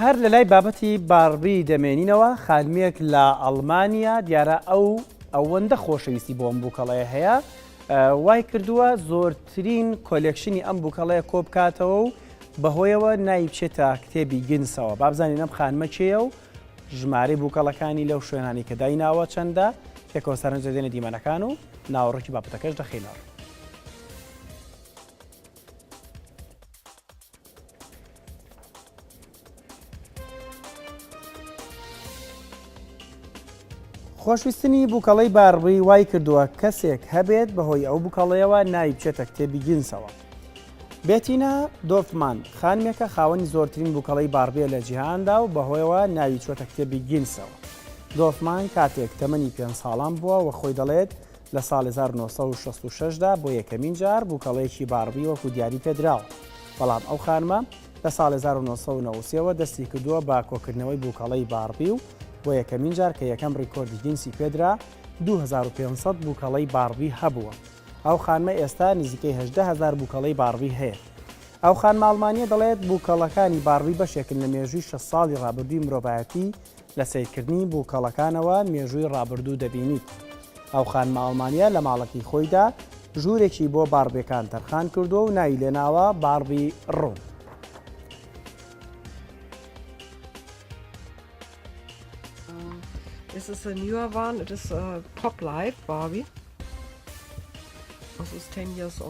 هەر لە لای بابەتی باربی دەمێنینەوە، خانمێک لە ئەڵمانیا دیارە ئەو ئەوەندە خۆشەویستی بۆ ئەم بووکەڵەیە هەیە وای کردووە زۆرترین collection ی ئەم بووکەڵەیە کۆبکاتەوە و بەهۆیەوە ناوی بچێتە کتێبی گینسەوە. بابزانین ئەم خانمە کێیە و ژمارەی بووکەڵەکانی لەو شوێنانەی کە دایناوە چەندە، پێکەوە سەرنج دەدەینە دیمەنەکان و ناوەڕۆکی بابەتەکەش دەخەینە ڕوو. خۆشویستنی بووکەڵەی باربی وای کردووە کەسێک هەبێت بەهۆی ئەو بووکەڵەیەوە ناوی بچێتە کتێبی گینسەوە. بێتینا دۆرفمان خانمێکە خاوەنی زۆرترین بووکەڵەی باربیە لە جیهاندا و بەهۆیەوە ناوی چووەتە کتێبی گینسەوە. دۆرفمان کاتێک تەمەنی پێنج ساڵان بووە و خۆی دەڵێت لە ساڵی 1966 دا بۆ یەکەمین جار بووکەڵەیەکی باربی وەکو دیاری پێدراوە. بەڵام ئەو خانمە لە ساڵی 1993 ەوە دەستی کردووە بە کۆکردنەوەی بووکەڵەی باربی و بۆ یەکەمین جار کە یەکەم ڕیکۆردی گینسی پێدرا 2500 بووکەڵەی باربی هەبووە. ئەو خانمە ئێستا نزیکەی 18 هەزار بووکەڵەی باربی هەیە. ئەو خانمە ئەڵمانییە دەڵێت بووکەڵەکانی باربی بەشێکن لە مێژووی 60 ساڵی ڕابردووی مرۆڤایەتی، لە سەیرکردنی بووکەڵەکانەوە مێژووی ڕابردوو دەبینیت. ئەو خانمە ئەڵمانییە لە ماڵەکەی خۆیدا ژوورێکی بۆ باربیەکان تەرخان کردووە و ناوی لێناوە Barbie Room. This is a newer one. It is a Pop Life Barbie. This is 10 years old.